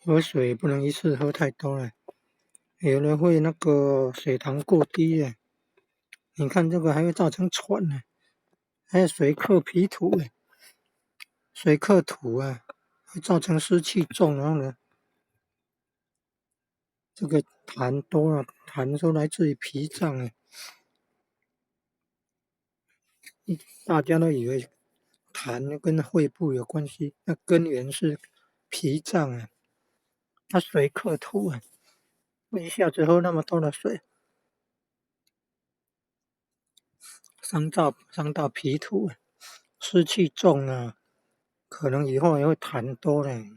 喝水不能一次喝太多了，有的會那個血糖過低啊。你看這個還會造成喘呢，還有水克脾土誒，水克土啊，會造成濕氣重，然後呢，這個痰多了，痰都來自於脾臟啊。大家都以為痰跟肺部有關係，那根源是脾臟啊。它水克土啊，一下子喝那麼多的水，傷到脾土啊，濕氣重啊，可能以後也會痰多嘞。